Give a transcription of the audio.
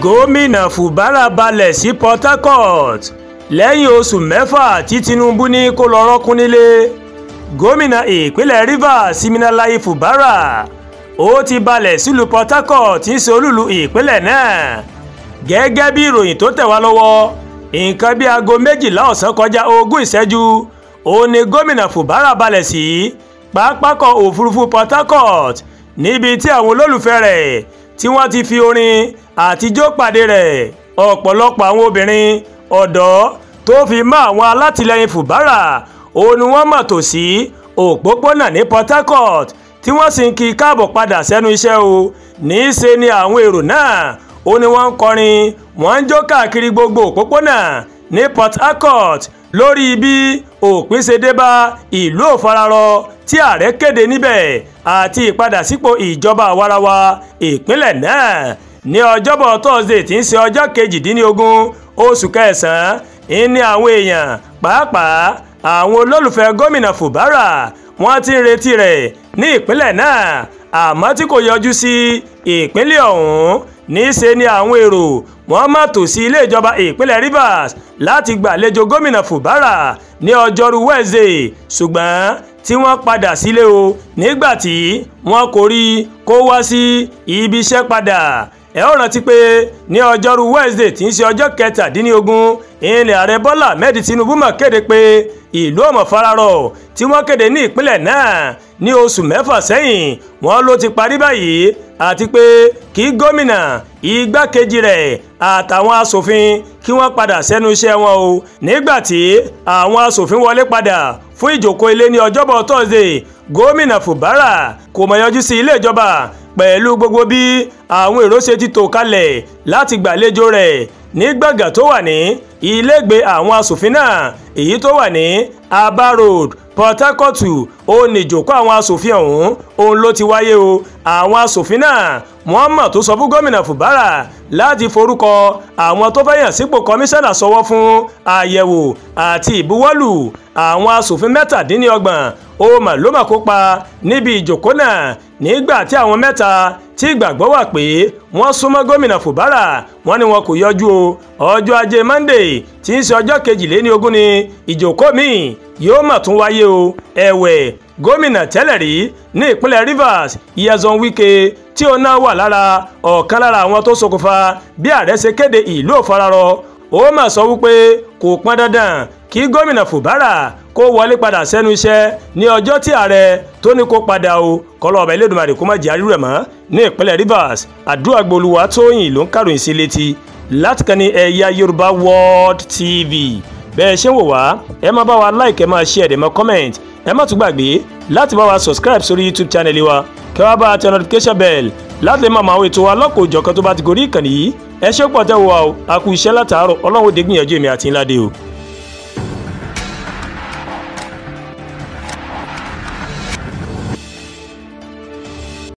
Gómìnà Fubara balẹ̀ sí Port Harcourt lẹ́yìn oṣù mẹ́fà tí Tinubu ní kó lọ rọ́kún nílé. Gómìnà ìpínlẹ̀ Rivers Siminalayi Fubara ó ti balẹ̀ sílùú Port Harcourt tí ń ṣe olúùlú ìpínlẹ̀ náà. Gẹ́gẹ́ bí ìròyìn tó tẹ̀ wá lọ́wọ́, nǹkan bí aago 12 ọ̀sán kọjá 20 ìṣẹ́jú ó ní gómìnà Fubara balẹ̀ sí pápákọ̀ òfurufú Port Harcourt níbi tí àwọn olólùfẹ́ rẹ̀ tí wọ́n ti fi orin àtijọ́ pàdé rẹ̀. Ọ̀pọ̀lọpọ̀ àwọn obìnrin ọ̀dọ́ tó fi mọ́ àwọn alátìlẹyìn Fubara ó ní wọ́n mọ̀ tò sí òpópónà ní Port Harcourt tí wọ́n sì ń kí káàbọ̀ padà sẹ́nu iṣẹ́ o. Níṣe ni àwọn èrò náà ó ní wọ́n ń kọrin, wọ́n ń jó káàkiri gbogbo òpópónà ní Port Harcourt lórí bí òpin ṣe dé bá ìlú òfararọ tí ààrẹ kéde níbẹ̀ àti ìpadàsípò ìjọba àwarawa ìpínlẹ̀ náà. Ní ọjọ́bọ̀ Thursday tí ń ṣe ọjọ́ 18 oṣù kẹsàn-án ní àwọn èèyàn pàápàá àwọn olólùfẹ́ gómìnà Fubara wọ́n ti ń retí rẹ̀ ní ìpínlẹ̀ náà, àmọ́ tí kò yọjú sí ìpínlẹ̀ ọ̀hún. Níṣe ni àwọn èrò wọ́n má tò sí ilé ìjọba ìpínlẹ̀ Rivers láti gbàlejò gómìnà Fubara ní ọjọ́rú Wednesday, ṣùgbọ́n tí wọ́n padà sílé o nígbà tí wọ́n kò rí kó wá sí ibi iṣẹ́ padà. Ẹ ó rántí pé ní ọjọ́rú Wednesday tí ń ṣe ọjọ́ 17 ilẹ̀ ààrẹ Bọ́lá Ahmed Tinubu mà kéde pé ìlú ọmọ fararọ tí wọ́n kéde ní ìpínlẹ̀ náà ní oṣù mẹ́fà sẹ́yìn wọ́n ló ti parí báyìí, àti pé kí gómìnà, igbákejì rẹ̀ àtàwọn aṣòfin kí wọ́n padà sẹ́nu iṣẹ́ wọn o. Nígbà tí àwọn aṣòfin wọlé padà fún ìjókòó ilé ní ọjọ́bọ̀ Thursday, gómìnà Fubara kò mọ̀ yọjú sí ilé ìjọba pẹ̀lú gbogbo bí àwọn èrò ṣe ti tò kalẹ̀ láti gbàlejò rẹ̀ ní gbọ̀ngàn tó wà ní ilégbè àwọn aṣòfin náà, èyí tó wà ní Aba Road, Port Harcourt. Ó ní ìjókòó àwọn aṣòfin ọ̀hún òun ló ti wáyé o. Àwọn aṣòfin náà wọ́n mọ̀ tó sọ fún gómìnà Fubara láti forúkọ àwọn tó fẹ́ yàn sípò kọmíṣánná sọwọ́ fún àyẹ̀wò àti ìbuwọ́lù. Àwọn aṣòfin 27 ó mà ló mà kópa níbi ìjókòó náà, nígbà tí àwọn mẹ́ta tí ìgbàgbọ́ wà pé wọ́n súnmọ́ gómìnà Fubara wọ́n ní wọn kò yọjú o. Ọjọ́ ajé Monday tí ń ṣe ọjọ́ 22 ni ìjókòó míì yóò mà tún wáyé o. Ẹ̀wẹ̀, gómìnà tẹ́lẹ̀ rí ní ìpínlẹ̀ Rivers Nyesom Wike tí ó náà wà lára ọ̀kan lára àwọn tó ṣokùnfà bí ààrẹ ṣe kéde ìlú òfararọ, ó mà sọ wípé kò pọn dandan kí gómìnà Fubara kó wọlé padà sẹ́nu iṣẹ́ ní ọjọ́ tí ààrẹ tó ní kó padà o. Kọ́lọ́ ọba Elédùmarè kó má jẹ́ àrírẹ̀ mọ́ ní ìpínlẹ̀ Rivers. Àdúrà gbolúwa Tóyìn ló ń kàròyìn sí létí láti kàn ní Ẹ̀yà Yorùbá World TV. Bẹ́ẹ̀ ṣe ń wò wá, ẹ má bá wa like, ẹ máa share, ẹ máa comment, ẹ má tún gbàgbé láti bá wa subscribe sórí YouTube channel wa, kẹ́ wá bá a tẹ notification bell láti lè máa mọ àwọn ètò wa lọ́kọ̀ òjọ̀kan tó bá ti gorí ìkànnì yìí. Ẹ ṣé pọ̀ tẹ́ wò wá o, a kú iṣẹ́ látàárọ̀, Ọlọ́run ó dé gbìyànjú èmi àti ńlá dé o.